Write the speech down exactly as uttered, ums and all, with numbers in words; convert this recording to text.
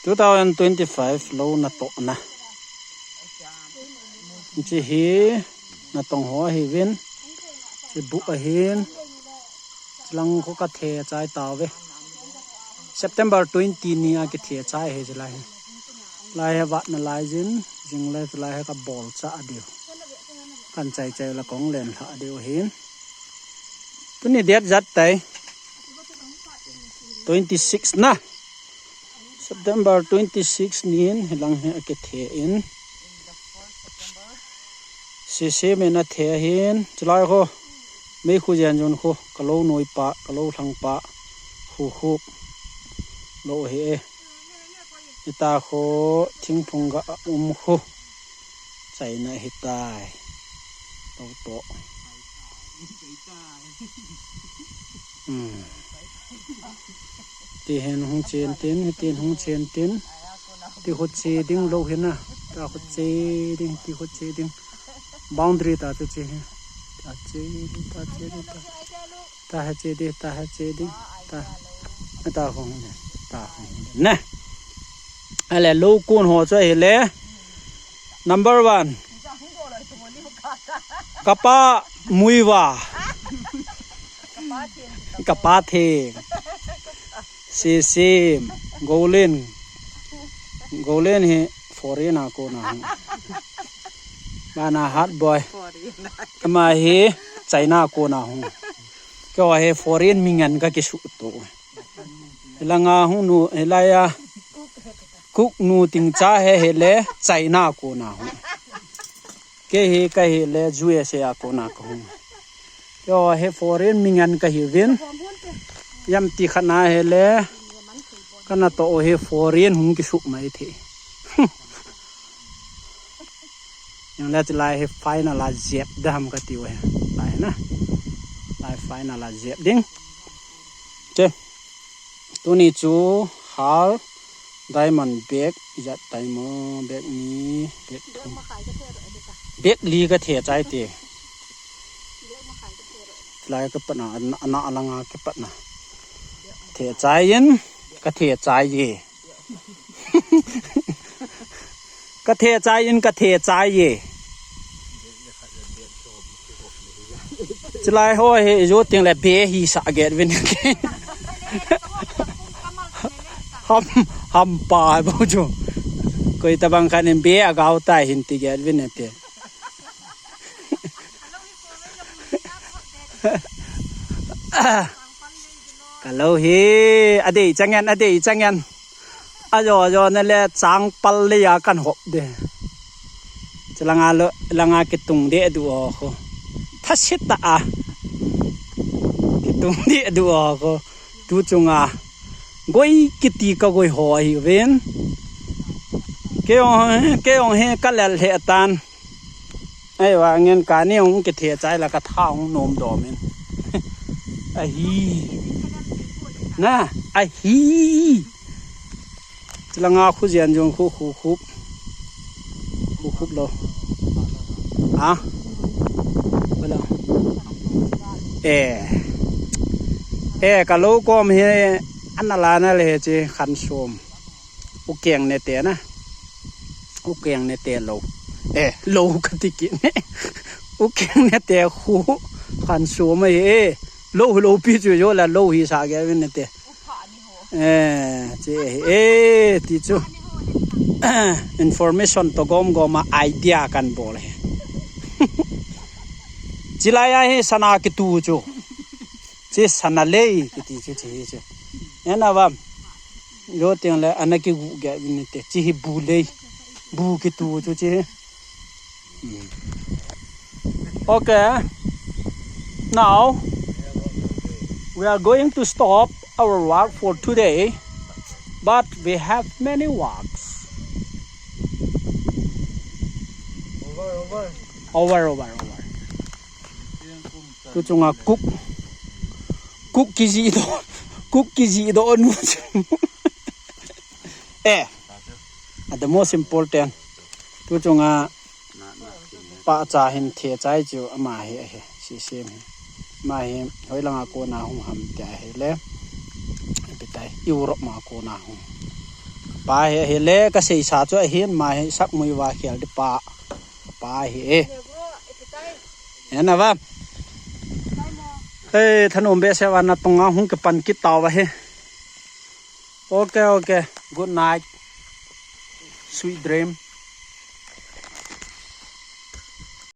Two thousand twenty-five lou natohna. Hiche hi natong ho ahiuvin. Hiche bu ahin. Chulang khu kathe chai tauve. September twenty ni a kithe chai ahi chulai hi. Lai hi vatna lai jin, jing le chulai hi kabolcha diu. Kan chai chai la kong len lha diu hin. Tuni date ijat tai. Twenty-six na. September twenty-six nin hilang hi akithe in. Sese mena the ahin. Chulai khu. Meikhu jen jon khu. Kalou noipa, kalou lhangpa. Khu khu. Lou hi e. Hita khu thingphung ga um khu. Chaina hitai. Lou to. Hmm. Ti hin hung chen tin, tin hung chen tin. Ti khu che ding lou hina. Ta khu che ding, ti khu che ding. Boundary ta chu che hi. Ta che ding, ta che ding, ta. Ta ha che ding, ta ha che ding. Ta. Ta hung ne. Ta hung ne. Ale lou kun ho chu ahile. Number one. Kapa Muivah. Kapa Theng. Sisim. Golin. Golin hi foreign a kona hung. Bana hard boy. Ama hi China a kona hung. Keiho hi foreign mi ngen kakisuto. Hilanga hung nu, hilaiya. Cook nu tingcha hi hile China a kona hung. Kei hi kahile U S A a kona kahung. Keiho hi foreign mi ngen kahiuvin. Ijemti khat na hile. Kanatoh hi foreign hung kisuh mai thei. Jong le chulai hi final a jep ding ham katiu hi. Lai na. Lai final a jep ding. Che. Tuni chu Har Diamond bag ijat tai mo, bag ni, bag thum. Bag li kathe chai te. Lai kapatna, ana, ana langa kapatna. The chai in, kathe chai e. Kathe chai in, kathe chai e. Chulai ho hi, jo ting le be hi sa get vin. Ham, ham pa bo jo. Koi tabang khan in be agao tai hin ti get vin te. Kalou hi, adei changen, adei changen. Ajo, ajo, nale chang pal le ya kan hop de. Chulanga lo, langa kitung de du o ko. Thasit ta a. Kitung de du o ko. Tu chunga. Goi kiti kagoi ho ahiuvin. Keiho, keiho hi kalel he tan. Ahivangin kani hung kithe chai la katha hung nom domin. Ahi. Na, ahi. Chulanga khu jen jong khu khu khu. Khu khu lo. Ha? Wala. Eh. Eh, kalou kom hi ana la na le che khan som. U keng ne te na. U keng ne te lo. Eh, lo kati kit ne. U keng ne te khu khan som e. Lo, lo pi chu jo la lo hi sa ge ne te. Eh, che, eh, ti chu. Information to gom gom a idea kan bol he. Chulai a hi sana kitu chu. Che sana lei kiti chu che hi chu. Ena vam. Jo teng le ana kigu ge vin te. Che hi bu lei. Bu kitu chu che hi. Hmm. Okay. Now, we are going to stop our work for today, but we have many works. Over, over. Over, over, over. Tu chunga cook. Cook kiji do. Cook kiji do nu. Eh. The most important. Tu chunga pahcha hin the chai chu ama hi ahi, Sisem hi. Ama hi hoilanga kona hung ham tia ahile, ipi tai, Europe ma kona hung. Pa hi, hi le ka sei sa chu ahin ma hi sak mui va khel di pa. Pa hi e. He na va. Hey, thanom behseh va na tonga hung ke pan kit tau va hi. Okay, okay. Good night. Sweet dream.